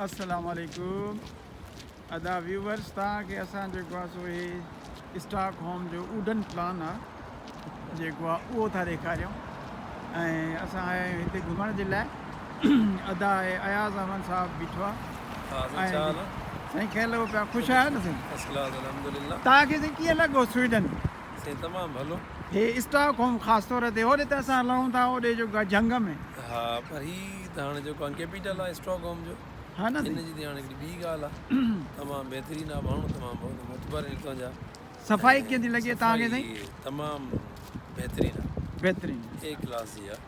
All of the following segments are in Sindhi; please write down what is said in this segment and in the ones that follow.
السلام عليڪم ادا ويورز توهان کي اسان جيڪو آ سو هي اسٽاڪ هوم جو اوڊن پلان آ جيڪو آ اهو ٿا ڏيکاريون ۽ اسان آيا آهيون هتي گهمڻ جي لاء ادا اياز احمد صاحب بيٺو آ سائين خير لڳو پيا خوش آهيو نه سائين فرسٽ ڪلاس الحمدلله توهان کي سائين ڪيئن لڳو سوئيڊن سائين تمام ڀلو هي اسٽاڪ هوم خاص طور تي هوڏي ته اسان لهون ٿا هوڏي جو جهنگ ۾. ها پر هي ته هاڻي جيڪو هاڻي ڪيپيٽل آهي اسٽاڪ هوم جو ها نه ان جي ته هاڻي هڪڙي ٻي ڳالهه آهي تمام بهترين آهي ماڻهو تمام بهت معتبر آهن هتان جا صفائي ڪيئن ٿي لڳي توهان کي سائين؟ تمام بهترين آهي بهترين اي ڪلاس جي آهي.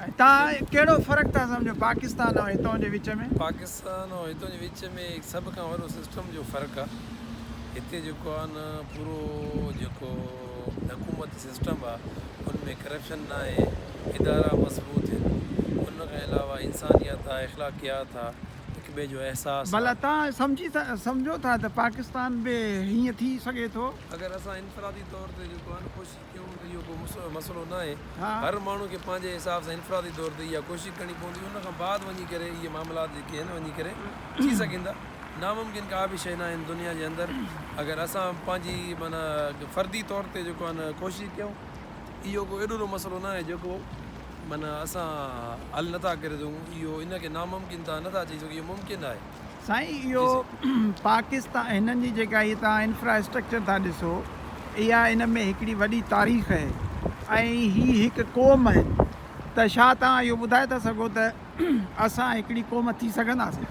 ۽ توهان ڪهڙو فرق ٿا سمجهو پاڪستان ۽ هتان جي وچ ۾؟ پاڪستان ۽ هتان جي وچ ۾ سڀ کان وڏو سسٽم جو فرق آ هتي جيڪو آ نه پورو جيڪو حڪومتي سسٽم آ ان ۾ ڪرپشن ناهي ادارا مضبوط هن ان کان علاوه انسانيت آ اخلاقيات آ هڪ ٻئي جو احساس آ. ڀلا توهان سمجهي ٿا سمجهو ٿا ته پاڪستان به هيئن ٿي سگهي ٿو؟ اگر اسان انفرادي طور تي جيڪو آ نه ڪوشش ڪيون ته اهو ڪو مسئلو ناهي. هر ماڻهو کي پنهنجي حساب سان انفرادي طور تي اها ڪوشش ڪرڻي پوندي ان کان بعد وڃي ڪري اهي معاملات جيڪي آهن وڃي ڪري ٿي سگهن ٿا. ناممڪن ڪا به شيء ناهي هن دنيا جي اندر اگر اسان پنهنجي معنيٰ فردي طور تي جيڪو آهي نه ڪوشش ڪيون اهو ڪو ايڏو وڏو مسئلو ناهي جيڪو معنيٰ اسان حل نٿا ڪري سگهون اهو ان کي ناممڪن تان نٿا چئي سگهون اهو ممڪن آهي. سائين اهو پاڪستان هنن جي جيڪا هي توهان انفرا اسٽرڪچر ٿا ڏسو اها ان ۾ هڪڙي وڏي تاريخ اهي ۽ هي هڪ قوم آهن ته ڇا توهان اهو ٻڌائي ٿا سگهو ته اسان هڪڙي قوم ٿي سگهنداسين؟